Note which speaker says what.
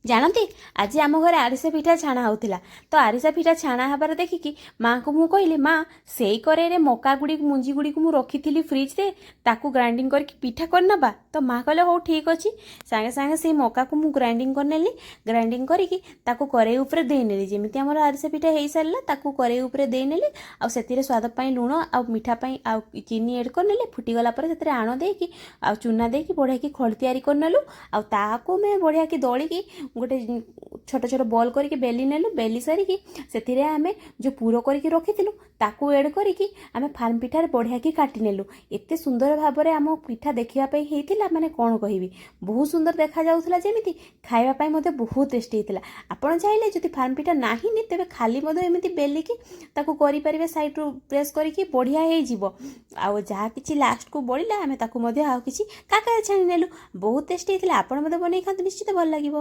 Speaker 1: ଜାଣନ୍ତି, ଆଜି ଆମ ଘରେ ଆରିସା ପିଠା ଛାଣା ହେଉଥିଲା। ତ ଆରିସା ପିଠା ଛାଣା ହେବାର ଦେଖିକି ମାଆଙ୍କୁ ମୁଁ କହିଲି, ମା, ସେଇ କରେଇରେ ମକା ଗୁଡ଼ିକ, ମୁଞ୍ଜି ଗୁଡ଼ିକୁ ମୁଁ ରଖିଥିଲି ଫ୍ରିଜରେ, ତାକୁ ଗ୍ରାଇଣ୍ଡିଙ୍ଗ କରିକି ପିଠା କରିନେବା। ତ ମା କହିଲେ, ହଉ, ଠିକ୍ ଅଛି। ସାଙ୍ଗେ ସାଙ୍ଗେ ସେଇ ମକାକୁ ମୁଁ ଗ୍ରାଇଣ୍ଡିଙ୍ଗ କରିନେଲି। ଗ୍ରାଇଣ୍ଡିଙ୍ଗ କରିକି ତାକୁ କରେଇ ଉପରେ ଦେଇନେଲି। ଯେମିତି ଆମର ଆରିସା ପିଠା ହେଇସାରିଲା, ତାକୁ କରେଇ ଉପରେ ଦେଇନେଲି। ଆଉ ସେଥିରେ ସ୍ୱାଦ ପାଇଁ ଲୁଣ ଆଉ ମିଠା ପାଇଁ ଆଉ ଚିନି ଏଡ଼୍ କରିନେଲି। ଫୁଟିଗଲା ପରେ ସେଥିରେ ଆଣ ଦେଇକି ଆଉ ଚୁନା ଦେଇକି ବଢ଼ିଆକି ଖଳି ତିଆରି କରିନେଲୁ। ଆଉ ତାହାକୁ ଆମେ ବଢ଼ିଆକି ଦଳିକି ଗୋଟେ ଛୋଟ ଛୋଟ ବଲ୍ କରିକି ବେଲି ନେଲୁ। ବେଲି ସାରିକି ସେଥିରେ ଆମେ ଯେଉଁ ପୁର କରିକି ରଖିଥିଲୁ, ତାକୁ ଏଡ଼୍ କରିକି ଆମେ ଫାର୍ମ ପିଠାରେ ବଢ଼ିଆକି କାଟି ନେଲୁ। ଏତେ ସୁନ୍ଦର ଭାବରେ ଆମ ପିଠା ଦେଖିବା ପାଇଁ ହେଇଥିଲା, ମାନେ କ'ଣ କହିବି, ବହୁତ ସୁନ୍ଦର ଦେଖାଯାଉଥିଲା ଯେମିତି, ଖାଇବା ପାଇଁ ମଧ୍ୟ ବହୁତ ଟେଷ୍ଟି ହେଇଥିଲା। ଆପଣ ଚାହିଁଲେ ଯଦି ଫାର୍ମ ପିଠା ନାହିଁ, ତେବେ ଖାଲି ମଧ୍ୟ ଏମିତି ବେଲିକି ତାକୁ କରିପାରିବେ। ସାଇଡ଼ରୁ ପ୍ରେସ୍ କରିକି ବଢ଼ିଆ ହେଇଯିବ। ଆଉ ଯାହା କିଛି ଲାଷ୍ଟକୁ ବଳିଲା, ଆମେ ତାକୁ ମଧ୍ୟ ଆଉ କିଛି କାକରା ଛାଣି ନେଲୁ। ବହୁତ ଟେଷ୍ଟି ହେଇଥିଲା। ଆପଣ ମଧ୍ୟ ବନେଇ ଖାଆନ୍ତୁ, ନିଶ୍ଚିତ ଭଲ ଲାଗିବ।